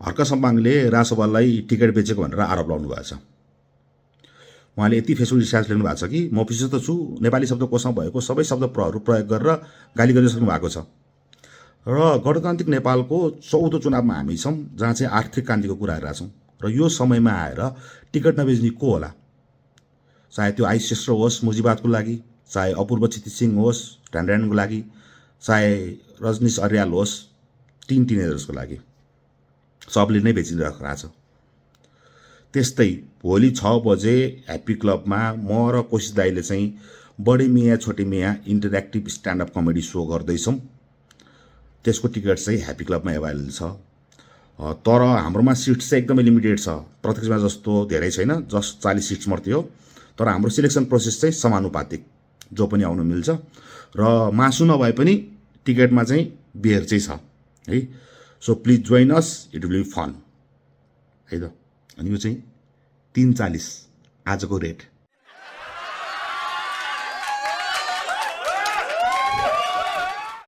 Harka सम्पाङले रासोपालाई ticket बेचेको भनेर आरोप लगाउनु भएको छ। उहाँले यति फेसबुक स्ट्याटस लेख्नु भएको छ कि म विशेष त छु, नेपाली शब्दकोशमा भएको सबै शब्द प्रयोग गरेर गाली गरिसक्नु भएको छ र गणतान्त्रिक नेपालको 14औं चुनावमा हामी छौँ जहाँ चाहिँ आर्थिक क्रान्तिको कुरा गरिरहेछौँ र यो समयमा आएर टिकट नबेच्ने को होला? चाहे त्यो आइस श्रेष्ठ होस् मुजिबादको लागि, चाहे अपूर्व छिती सिंह होस् ढ्यान्ड्यानको लागि, चाहे रजनीश अर्याल होस् टिनेजर्सको लागि, सबले नै बेचिरहेको छ। त्यस्तै भोलि 6 बजे ह्याप्पी क्लबमा म र कोशिश दाईले चाहिँ बडे मियाँ छोटे मियाँ इन्टरेक्टिभ स्ट्यान्डअप कमेडी सो गर्दैछौँ। त्यसको टिकट चाहिँ ह्याप्पी क्लबमा एभाइलेबल छ। तर हाम्रोमा सिट्स चाहिँ एकदमै लिमिटेड छ, प्रत्यक्षमा जस्तो धेरै छैन, जस्ट 40 सिट्स मात्रै हो। तर हाम्रो सिलेक्सन प्रोसेस चाहिँ समानुपातिक, जो पनि आउन मिल्छ र मासु नभए पनि टिकटमा चाहिँ बियर चाहिँ छ है। So please join us, it will be fun है त। अनि यो चाहिँ 340 आजको रेट।